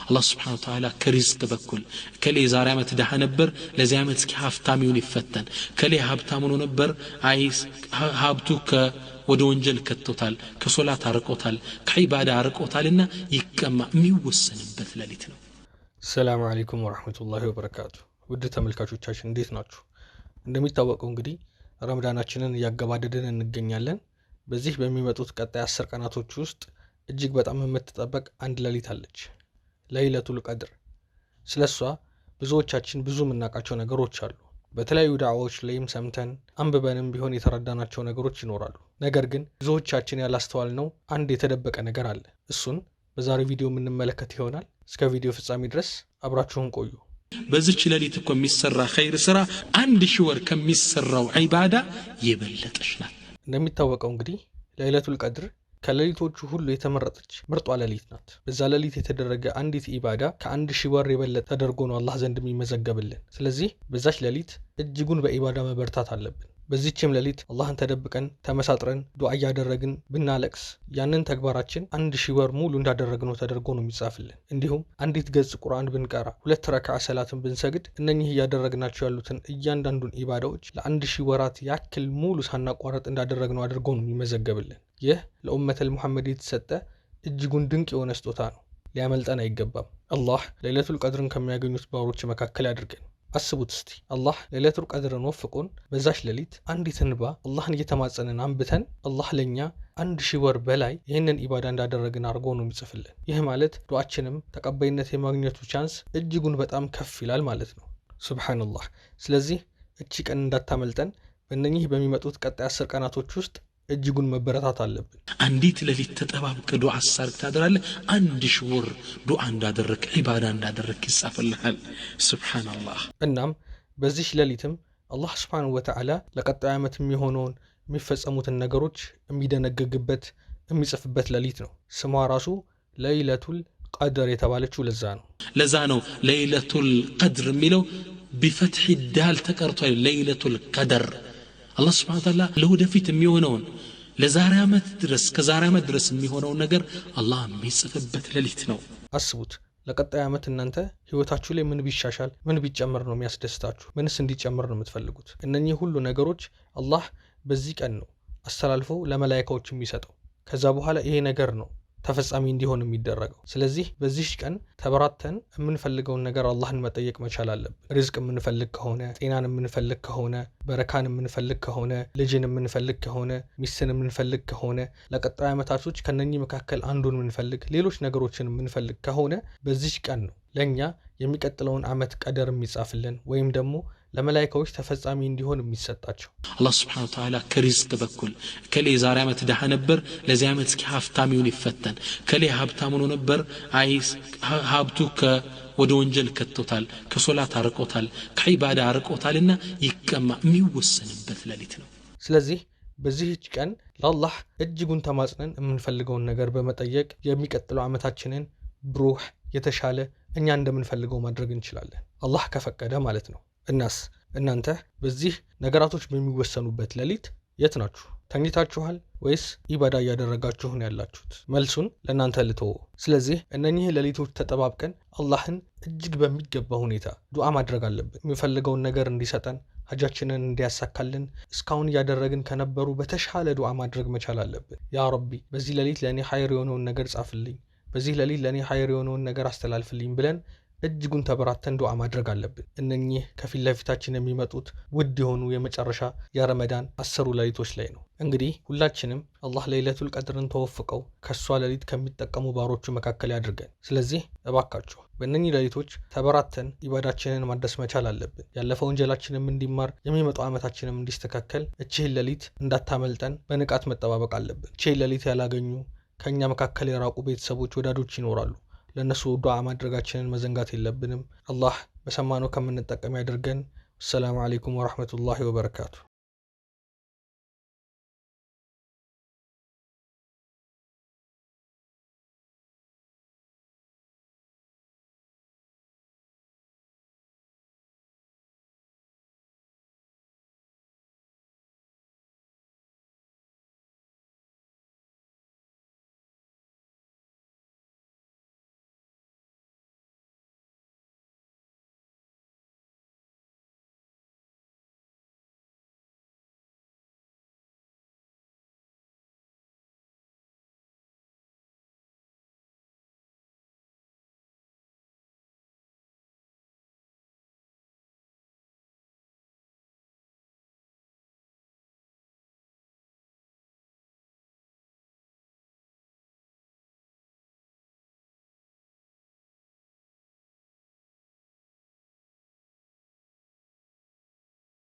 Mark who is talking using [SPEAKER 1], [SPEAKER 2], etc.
[SPEAKER 1] አላህ سبحانه وتعالى ከሪዝቅ በኩል እከሌ የዛሬ ዓመት ድሃ ነበር፣ ለዚህ ዓመት እስኪ ሀብታም ይሁን ይፈተን። እከሌ ሀብታም ሆኖ ነበር፣ አይ ሀብቱ ወደ ወንጀል ከቶታል፣ ከሶላት አርቆታል፣ ከዒባዳ አርቆታልና ይቀማ የሚወሰንበት ሌሊት ነው።
[SPEAKER 2] السلام عليكم ورحمة الله وبركاته። ውድ ተመልካቾቻችን እንዴት ናችሁ? እንደሚታወቀው እንግዲህ ረመዳናችንን እያገባደድን እንገኛለን። በዚህ በሚመጡት ቀጣይ 10 ቀናቶች ውስጥ እጅግ በጣም የምትጠበቅ አንድ ሌሊት አለች፣ ለይለቱል ቀድር። ስለሷ ብዙዎቻችን ብዙ የምናውቃቸው ነገሮች አሉ። በተለያዩ ዳዕዋዎች ላይም ሰምተን አንብበንም ቢሆን የተረዳናቸው ነገሮች ይኖራሉ። ነገር ግን ብዙዎቻችን ያላስተዋልነው አንድ የተደበቀ ነገር አለ። እሱን በዛሬው ቪዲዮ የምንመለከት ይሆናል። እስከ ቪዲዮ ፍጻሜ ድረስ አብራችሁን ቆዩ።
[SPEAKER 1] በዚች ሌሊት እኮ የሚሰራ ኸይር ስራ 1000 ወር ከሚሰራው ዒባዳ የበለጠች ናት።
[SPEAKER 2] እንደሚታወቀው እንግዲህ ለይለቱል ቀድር ከሌሊቶቹ ሁሉ የተመረጠች ምርጧ ሌሊት ናት። በዛ ሌሊት የተደረገ አንዲት ኢባዳ ከ1000 ወር የበለጠ ተደርጎ ነው አላህ ዘንድ የሚመዘገብልን። ስለዚህ በዛች ሌሊት እጅጉን በኢባዳ መበርታት አለብን። በዚችም ሌሊት አላህን ተደብቀን ተመሳጥረን ዱዓ እያደረግን ብናለቅስ ያንን ተግባራችን 1000 ወር ሙሉ እንዳደረግነው ተደርጎ ነው የሚጻፍልን። እንዲሁም አንዲት ገጽ ቁርአን ብንቀራ፣ 2 ረክዓ ሰላትን ብንሰግድ እነኚህ እያደረግናቸው ያሉትን እያንዳንዱን ኢባዳዎች ለ1000 ወራት ያክል ሙሉ ሳናቋረጥ እንዳደረግነው አድርጎ ነው የሚመዘገብልን። ይህ ለኡመተል ሙሐመድ የተሰጠ እጅጉን ድንቅ የሆነ ስጦታ ነው። ሊያመልጠን አይገባም። አላህ ለይለቱል ቀድርን ከሚያገኙት ባሮች መካከል ያድርገን። አስቡት እስቲ አላህ ለይለቱል ቀድርን ወፍቆን በዛች ሌሊት አንዲት እንባ አላህን እየተማጸንን አንብተን አላህ ለኛ 1000 ወር በላይ ይህንን ኢባዳ እንዳደረግን አድርጎ ነው የሚጽፍልን። ይህ ማለት ዱዓችንም ተቀባይነት የማግኘቱ chance እጅጉን በጣም ከፍ ይላል ማለት ነው። سبحان الله። ስለዚህ እቺ ቀን እንዳታመልጠን በእነኚህ በሚመጡት ቀጣይ 10 ቀናቶች ውስጥ እጅጉን መበረታት አለብን።
[SPEAKER 1] አንዲት ሌሊት ተጠባብቀህ ዱዓ ሳርግ ታድራለህ። 1000 ወር ዱዓ እንዳደረክ ዒባዳ እንዳደረክ ይጻፍልሃል። ሱብሃንአላህ።
[SPEAKER 2] እናም በዚህ ሌሊትም አላህ ሱብሃነሁ ወተዓላ ለቀጣዩ ዓመት የሚሆነውን የሚፈጸሙትን ነገሮች የሚደነግግበት የሚጽፍበት ሌሊት ነው። ስሟ ራሱ ለይለቱል ቀድር የተባለችው ለዛ ነው።
[SPEAKER 1] ለዛ ነው ለይለቱል ቀድር የሚለው ቢፈትሒ ዳል ተቀርቷል። ለይለቱል ቀደር አላህ Subhanahu Wa Ta'ala ለወደፊት የሚሆነውን ለዛሬ ዓመት ድረስ ከዛሬ ዓመት ድረስ የሚሆነውን ነገር አላህ የሚጽፍበት ሌሊት ነው።
[SPEAKER 2] አስቡት ለቀጣይ ዓመት እናንተ ህይወታችሁ ላይ ምን ቢሻሻል ምን ቢጨመር ነው የሚያስደስታችሁ? ምንስ እንዲጨመር ነው የምትፈልጉት? እነኚህ ሁሉ ነገሮች አላህ በዚህ ቀን ነው አስተላልፎ ለመላእክቶች የሚሰጠው። ከዛ በኋላ ይሄ ነገር ነው ተፈጻሚ እንዲሆን የሚደረገው። ስለዚህ በዚህ ቀን ተበራተን የምንፈልገውን ነገር አላህን መጠየቅ መቻል አለብን። ሪዝቅ የምንፈልግ ከሆነ፣ ጤናን የምንፈልግ ከሆነ፣ በረካን የምንፈልግ ከሆነ፣ ልጅን የምንፈልግ ከሆነ፣ ሚስትን የምንፈልግ ከሆነ፣ ለቀጣይ ዓመታቶች ከነኚህ መካከል አንዱን የምንፈልግ፣ ሌሎች ነገሮችን የምንፈልግ ከሆነ በዚህ ቀን ነው ለኛ የሚቀጥለውን ዓመት ቀደር የሚጻፍልን ወይም ደግሞ ለመላእክቶች ተፈጻሚ እንዲሆን የሚሰጣቸው።
[SPEAKER 1] አላህ Subhanahu Wa Ta'ala ከሪዝቅ በኩል እከሌ የዛሬ ዓመት ድሃ ነበር፣ ለዚህ ዓመት እስኪ ሀብታም ይሁን ይፈተን። እከሌ ሀብታም ሆኖ ነበር፣ አይ ሀብቱ ወደ ወንጀል ከቶታል፣ ከሶላት አርቆታል፣ ከዒባዳ አርቆታልና ይቀማ የሚወሰንበት ሌሊት ነው።
[SPEAKER 2] ስለዚህ በዚህች ቀን ለአላህ እጅጉን ተማጽነን የምንፈልገውን ነገር በመጠየቅ የሚቀጥለው ዓመታችንን ብሩህ የተሻለ እኛ እንደምንፈልገው ማድረግ እንችላለን፣ አላህ ከፈቀደ ማለት ነው። እናስ እናንተ በዚህ ነገራቶች በሚወሰኑበት ሌሊት የት ናችሁ? ተኝታችኋል ወይስ ኢባዳ እያደረጋችሁ ነው ያላችሁት? መልሱን ለእናንተ ልተወው። ስለዚህ እነኚህ ሌሊቶች ተጠባብቀን አላህን እጅግ በሚገባ ሁኔታ ዱዓ ማድረግ አለብን። የሚፈልገውን ነገር እንዲሰጠን፣ ሀጃችንን እንዲያሳካልን እስካሁን እያደረግን ከነበሩ በተሻለ ዱዓ ማድረግ መቻል አለብን። ያ ረቢ በዚህ ሌሊት ለእኔ ኸይር የሆነውን ነገር ጻፍልኝ፣ በዚህ ሌሊት ለእኔ ኸይር የሆነውን ነገር አስተላልፍልኝ ብለን እጅጉን ተበራተን ዱዓ ማድረግ አለብን። እነኚህ ከፊት ለፊታችን የሚመጡት ውድ የሆኑ የመጨረሻ የረመዳን 10 ሌሊቶች ላይ ነው። እንግዲህ ሁላችንም አላህ ለይለቱል ቀድርን ተወፍቀው ከሷ ሌሊት ከሚጠቀሙ ባሮቹ መካከል ያድርገን። ስለዚህ እባካችሁ በእነኚህ ሌሊቶች ተበራተን ኢባዳችንን ማደስ መቻል አለብን። ያለፈው ወንጀላችንም እንዲማር የሚመጣው ዓመታችንም እንዲስተካከል እቺህን ሌሊት እንዳታመልጠን በንቃት መጠባበቅ አለብን። እቺህን ሌሊት ያላገኙ ከኛ መካከል የራቁ ቤተሰቦች፣ ወዳጆች ይኖራሉ። ለነሱ ዱዓ ማድረጋችንን መዘንጋት የለብንም። አላህ በሰማነው ከምንጠቀም ያድርገን። ሰላም አለይኩም ወራህመቱላሂ ወበረካቱ።